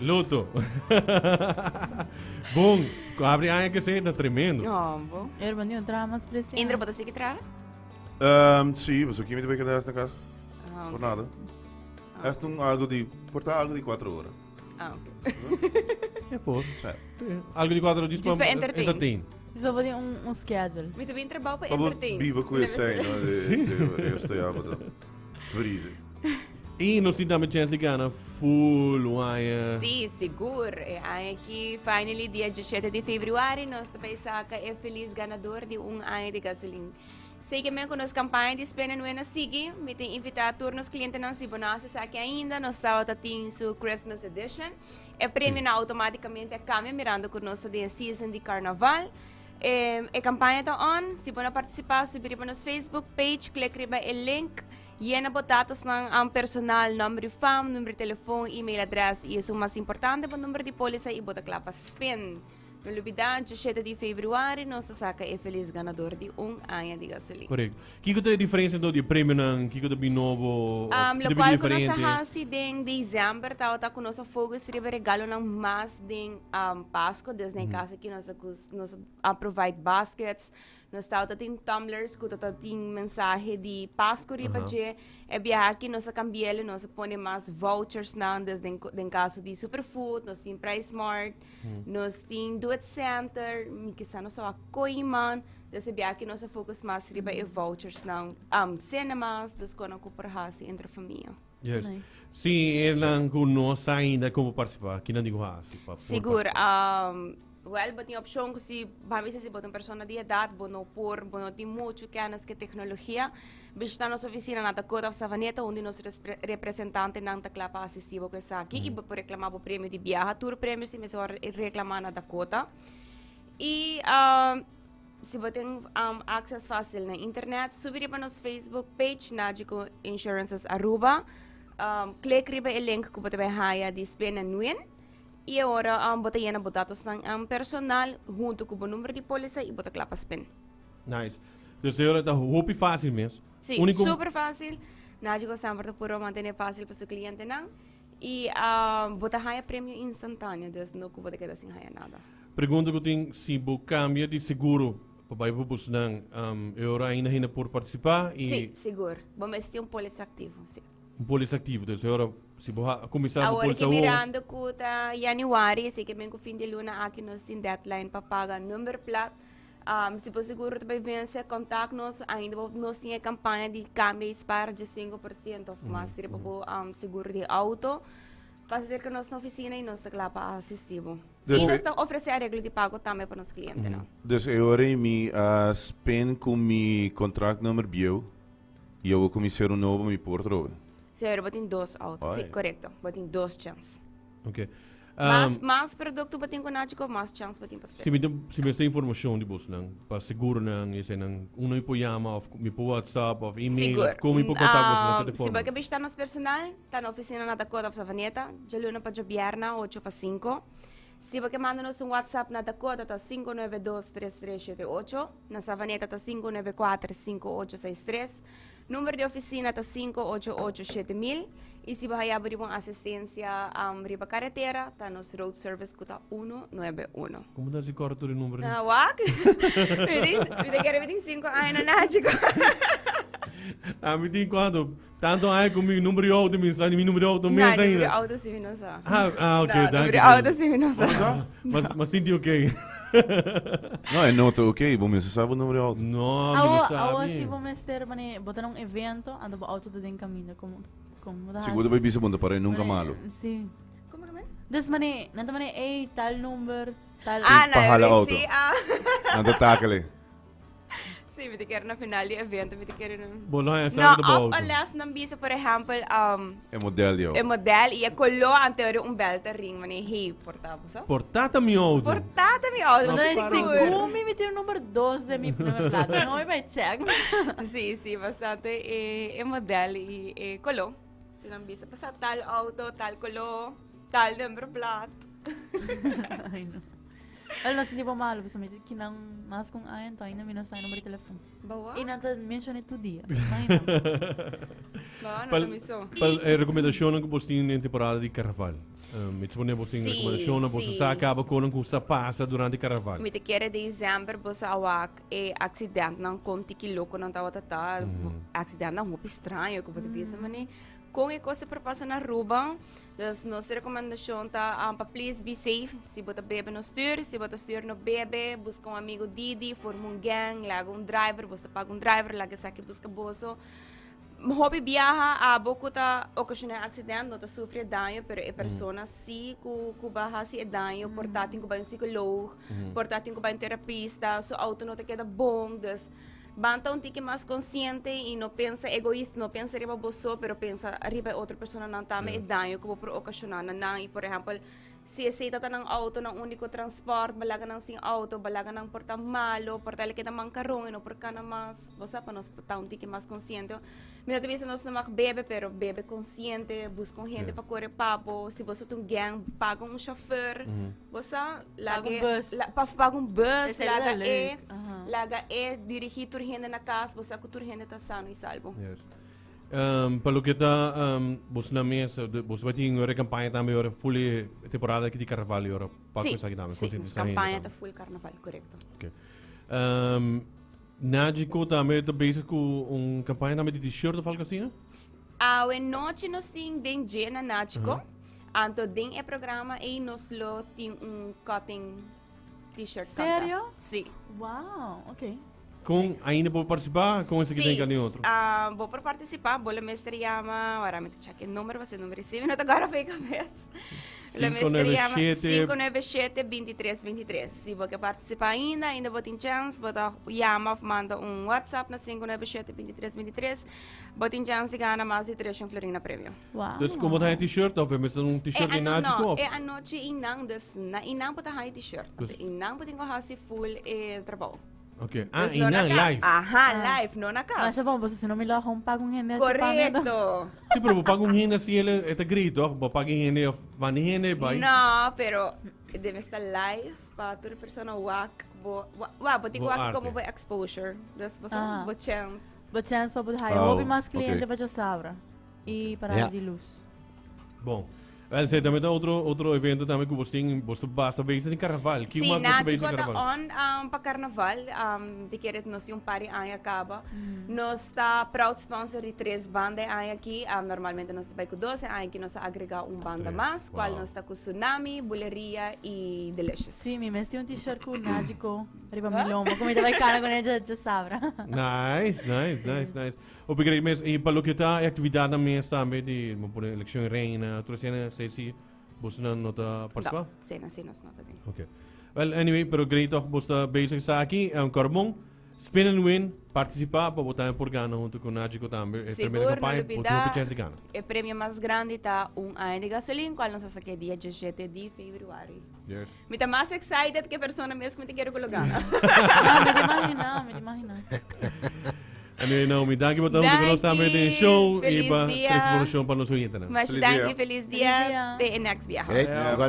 Loto. Bon, ku abri aña ke se ta tremendo. No, bo. Er bani un traha mas presión. Indra, bota sigui traha? Sí, paso kimi ta bay keda na cas. Ah, Por ok. nada. Echt un algo di, por ta algo di 4 ora. Ah, ok. Ja, por. Sí. Algo di 4 ora, just Just pa pa entertain. entertain. Zo bo tin un schedule. Mi ta bin trabao pa Pa bo entertain. biba cu esei, no? De, de, de, de, ja, bo ta vriezen. Y nos tin tambe chance di gana full un aña. Sí, sigur. E aña aki, finally, dia 17 di februari, nos ta bay saca e feliz ganador di un aña di gasolin. Sei que men cu nos campaña di Spend and Win a sigui. Mi tin invita tur nos clientenan, si bo no haci esaki ainda, nos tabata tin su Christmas edition. E premionan automaticamente a cambia mirando cu nos ta den e season di carnaval. E, e campaña ta on. Si bo no participa, subi riba nos Facebook page, click riba e link. Yena bo datosnan personal, nomber di fam, number di telefon, email adres y esun mas importante bo number di polisa y bo ta kla pa spin. No lubida, djeshete di februari nos ta saca e feliz ganador di un aña di gasolin. Correcto. Kiko ta e diferencia enton di e premionan? Kiko ta bin nobo? Of Um, kiko ta bin locual cu nos a diferente? haci den december tabata cu nos a focus riba regalonan mas den um, Pasco. Des na e caso aki nos a cus- nos a provide baskets, Nos tabata tin tumblers ku ta tin mensahe di Pasku riba dje. E biaha aki nos a kambi'el, nos a pone mas vouchers nan, des den den kaso di Superfood, nos tin PriceSmart, nos tin Do It Center, mi kisa nos a wak Kooiman. Dus e biaha aki nos a focus mas riba e vouchers nan, cinemas, dus konan ku por hasi entre famia. Yes. Nice. Si esnan ku no sa ainda komo partisipá, kinan di ku hasi pa por Sigur. partisipá? Wel, bo tin opshon ku si, ban bisa si bo ta un persona di edat, bo no por, bo no tin muchu kennis ku e teknologia, bishita nos ofisina na Dakota òf Savaneta, un di nos representantenan ta kla pa asistí bo ku esaki i bo por reklamá bo premio di biaha. Tur premio si mester wòrdu reklamá na Dakota. I si bo tin access fácil na internet, subi riba nos Facebook page Nagico Insurances Aruba, klik riba e link ku bo ta bai haya di Spin and Win. I e ora bo ta yena bo datosnan personal hunto ku bo number di polisa i bo ta kla pa spin. Nice. Dus e ora ta hopi fácil mes. Sí, Único- super fácil. Nagico semper ta purba mantené fácil pa su klientenan. I bo ta haya premio instantáneo, dus no ku bo ta keda sin haya nada. Pregunta ku tin, si bo kambia di seguro pa bai pa busnan, e ora ainda hende por partisipá i. Sí, sigur. Bo mester tin un polisa aktivo, sí. Un polis aktivo, dus e ora si bo ha kuminsá ku Awor polis ki awor. mirando ku ta januari, así ke men ku fin di luna aki nos tin deadline pa paga numberplaat. Si bo seguro ta bai vense, kontak nos. Ainda bo nos tin e kampaña di kambia i spar 15% òf mas riba bo seguro di outo. Pasa serka nos na ofisina i nos ta kla pa asistí bo. Dus I e- nos ta ofresé areglo di pago tambe pa nos klientenan. Dus e ora ei mi a spend ku mi kontraktnummer bieu. Y awo cu mi ser un nobo mi por trobe. Sí, pero bo tin dos auto. Sí, Ai. correcto. Bo tin dos chance. Ok. Mas, mas producto bo tin cu Nachico, mas chance bo tin pa Si spera. mi ta, si mi esta informacion di bosnan, pa seguronan y eseinan, uno mi por yama of mi por WhatsApp of email Sigur. of con mi por contact bosnan, Um, ke te si bo forma? ke bishita nos personal, ta na oficina na Dakota of Savaneta, djaluna pa djabierna, ocho pa cinco. Si bo ke manda nos un WhatsApp na Dakota ta 592 3378, na Savaneta ta 594 5863, number di oficina ta 588 7000 y si bo haya bo riba un asistencia riba caretera ta nos road service cu ta 191. Como ta si corda tur e number? Ah, wak. Mi tin, mi ta kere mi tin 5 aña na Nachico. Ah, mi tin cuanto? Tanto aña cu mi number di auto mi sa, ni mi number di auto mes No, number di ainda. auto si mi no sa. Ah, ah, ok, No, danki. number di auto si mi no sa. Ma, ma sinti ok. No, e no ta ok, bo mester sa bo number di auto. No, mi no Awo, sa. awo si bo mester mane bo ta na un evento, anto bo auto ta den caminda, como, como bo ta Si bo ta haci? bai bisa bo no ta para e nunca Mane, malo. Si. Como que men? Dus mane, nan ta mane, ey, tal number, tal. Ah, Pa no, hala sí, auto. ah. Nan ta takele. Sí, mi te quiero na final di evento, mi te quiero na... Bo lo haya No, sabi de of auto. unless nan bisa, por ehempel, E model di auto. e model y e color anterior un bel ta ring, mane, hey, porta bo sa? Portata mi auto. Portata mi auto, No, No, no, para. sigur. segun mi, mi tin un number 2 de mi nummer plaat. No, mi bai check. Sí, sí, bastante e, e model y e color. Si nan bisa, pasa tal auto, tal color, tal nummer plaat. Ay, no. El no sinti bo malo, pasobra mi ki nan mas ku un aña, anto ainda mi no sa e number di telefon. Bawa? I nan ta menshon'é tur dia. Imagina. Bawa, no Pal, ta mi so. pal e rekomendashonnan ku bos tin den temporada di karnaval. Um, mi ta supone bos tin Sí, rekomendashonnan, bos sí. sa kaba konan ku sa pasa durante karnaval. Mi ta kere december boso a wak e accidentnan kon tiki lokonan tabata ta. Accidentnan hopi straño ku bo ta bisa mane. Kon e kos ta por pasa na Aruba. Dus nos rekomendashon ta pa please be safe. Si bo ta bebe no stuur, si bo ta stuur no bebe. Buska un amigo didi, forma un gang, laga un driver, bos ta paga un driver, laga esaki buska boso. Hopi biaha abo ku ta okashoná e aksident no ta sufri e daño, pero e persona si ku ku ba hasi e daño por ta tin ku bai un psikoloog, por ta tin ku bai un terapista, su outo no ta keda bon. Dus ban ta un tiki mas konsiente i no pensa egoista, no pensa riba bo so, pero pensa riba e otro personanan tambe, e daño ku bo por okashoná na nan. I por ehèmpel, si esei ta ta nan outo, nan úniko transpòrt, bo laga nan sin outo, bo laga nan por ta malo, por ta el a keda mankaron i no por kana mas. Bo sa, pa nos ta un tiki mas konsiente. Mi no ta bisa nos no mag bebe, pero bebe konsiente, buska un hende pa kore pa bo. Si bo ta un gang, paga un shofèr. Bo sa, laga Paga un bus. La, pa, paga un bus, Esei ta laga e, leuk. Aha. laga e dirigí tur hende na kas. Bo sa ku tur hende ta sano i salbo. Yes. Um, pa loke ta um, bos na mesa, de, bos bai tin ora campaña tambe ora full e temporada aki di carnaval y ora pa Sí, cosa aki tambe, sí, concientisa hende campaña ta tambe. full carnaval, correcto. Okay. Um, Nagico tambe ta bezig cu un campaña tambe di t-shirt of algo asina? Awe nochi nos tin den dje na Nagico. Anto den e programa ei nos lo tin un cutting t-shirt contest. Serio? Sí. Wow, ok. Con ainda por participa? Con esaki den Sí, kan otro? ah, bo por participa, bo lo mester yama, ahora mi ta check e numero, pasobra e numero sí mi no ta guarda pa e cabes. Lo mester yama 597 597 2323. Si bo ke participa ainda, ainda bo tin chance, bo ta yama of manda un WhatsApp na 597 2323. Bo tin chance di gana mas di 300 florin na premio. Wow. Dus como ta t-shirt of mester un t-shirt E di ano, Nagico no, of? e anochi inang, dus na inang bo ta haña t-shirt. Dus- Inang bo tin ku hasi full e trabou. Ok. Ah, Dus no na inang cas. live. Aha, live, no na cas. Masha bon, pasobra si no mi lo gewoon paga un hende así pa mi. Correcto. Sí, pero bo paga un hende así, ele, e ta grito, toch? Bo paga un hende of manda hende bai. No, pero debe sta live pa tur persona wak bo wa, wa bo tin Bo wak arte. como bo exposure. Dus bo sa Ah. bo chance. Bo chance pa bo haya Oh, hopi mas cliente ok. pa djasabra. Y parada Ja. di luz. Bon. Wel, esei tambe ta otro, otro evento tambe ku bos tin, bos ta basta bezig den karnaval. Ki Sí, mas bos ta Nachi bezig den ta karnaval? on um, pa carnaval. Um, di kere nos tin un par di aña caba. Nos ta proud sponsor di tres banda e aña aki. Um, normalmente nos ta bai ku dos, e aña aki nos a agrega un banda Tres. mas, cual Wow. nos ta ku Tsunami, Buleria y Delicious. Sí, mi mes tin un t-shirt ku Nagico riba mi lomo. Ku mi ta bai kana con e djasabra. Nice, nice, nice, nice. Hopi great mes. Y pa loke ta e actividadnan mes tambe di, bo pone eleccion reina, tur esena, sei si bosonan no ta participa? No, sena si nos no ta den. Ok. Well, anyway, pero great toch bos ta bezig sa aki. Um, Carbon, spin and win, participa pa bo tambe por gana hunto cu Nagico tambe. E Sigur, tremendo no campaña, bo tin lubida, hopi chance di gana. E premio mas grandi ta un aña di gasolin, cual nos a saca e dia 17 di februari. Yes. Mi ta mas excited que persona mes cu mi ta kere cu lo gana. No, mi ta imagina, mi ta imagina. Anyway, Naomi, danki pa ta hunto cu nos tambe den show y Feliz pa dia. trece informacion pa nos oyentenan. Masha Feliz danki, dia. feliz Feliz dia. dia. Te e next biaha. Great, Ja. igualmente.